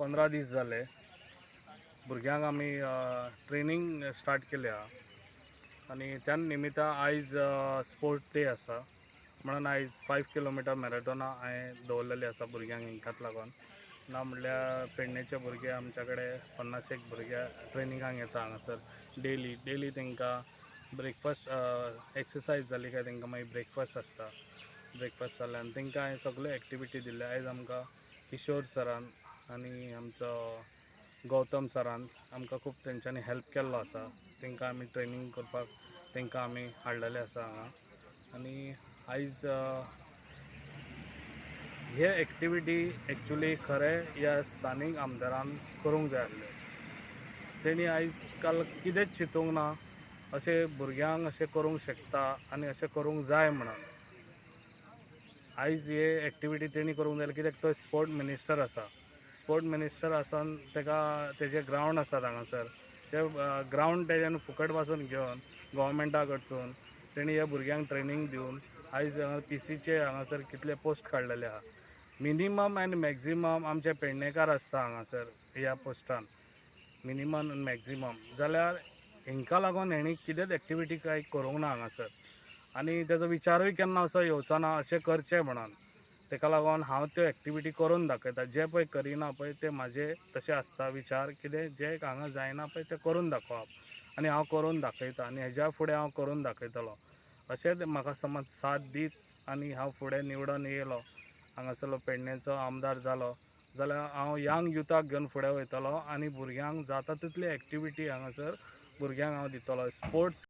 15 दीस जाले भुरग्यांक आमी ट्रेनींग स्टार्ट केल्या आनी त्या निमित्तान आयज स्पोर्ट डे आसा म्हणून आयज 5 किलोमिटर मॅरेथॉनां हांवें दवरलेली आसा भुरग्यांक हेंकात लागून. ना म्हणल्यार पेडणेचे भुरगे आमच्या कडेन 50 एक भुरगे ट्रेनिंगाक येता हांगासर डेली. डेली तांकां ब्रेकफास्ट, एक्सरसायज जाली काय तांकां मागीर ब्रेकफास्ट आसता. ब्रेकफास्ट जालें आनी तांकां हांवें सगळ्यो एक्टिविटी दिल्यो. आयज आमकां किशोर सरान आनी आमचो गौतम सरान आमकां खूब तेंच्यांनी हेल्प केल्लो आसा. तांकां आमी ट्रेनींग करपाक तांकां आमी हाडलेले आसा हांगा. आनी आयज हे एक्टिविटी एक्चुली खरें ह्या स्थानीक आमदारान करूंक जाय आसले. तेणी आयज काल कितेंच चिंतूंक ना अशें भुरग्यांक अशें करूंक शकता आनी अशें करूंक जाय म्हणून. आयज हे एक्टिविटी तेणी करूंक जाय, कित्याक तो स्पोर्ट मिनिस्टर आसा. स्पोर्ट मिनिस्टर आसून ताका तेजे ग्रावंड आसात हांगासर, ते ग्रावंड तेज्यान फुकट पासून घेवन गोवोरमेंटा कडसून तेणी ह्या भुरग्यांक ट्रेनींग दिवन आयज पीसीचे हांगासर कितले पोस्ट काडलेले आहा. मिनिमम आनी मॅक्झिमम आमचे पेडणेकार आसता हांगासर ह्या पोस्टान, मिनिमम आनी मॅक्झिमम. जाल्यार हेंकां लागून हेणी कितेंच एक्टिविटी कांय करूंक ना हांगासर आनी तेजो विचारूय केन्ना असो येवचो ना अशें करचें म्हणून. तेका लागून हांव त्यो एक्टिविटी करून दाखयता. जे पळय करिना पळय ते म्हाजे तशें आसता विचार, कितें जें हांगा जायना पळय तें करून दाखोवप आनी हांव करून दाखयता आनी हेज्या फुडें हांव करून दाखयतलो. अशेंच म्हाका समज साथ दीत आनी हांव फुडें निवडून येयलो, हांगासरलो पेडणेचो आमदार जालो जाल्यार हांव यंग युथाक घेवन फुडें वयतलो आनी भुरग्यांक जाता तितली एक्टिविटी हांगासर भुरग्यांक हांव दितलो. स्पोर्ट्स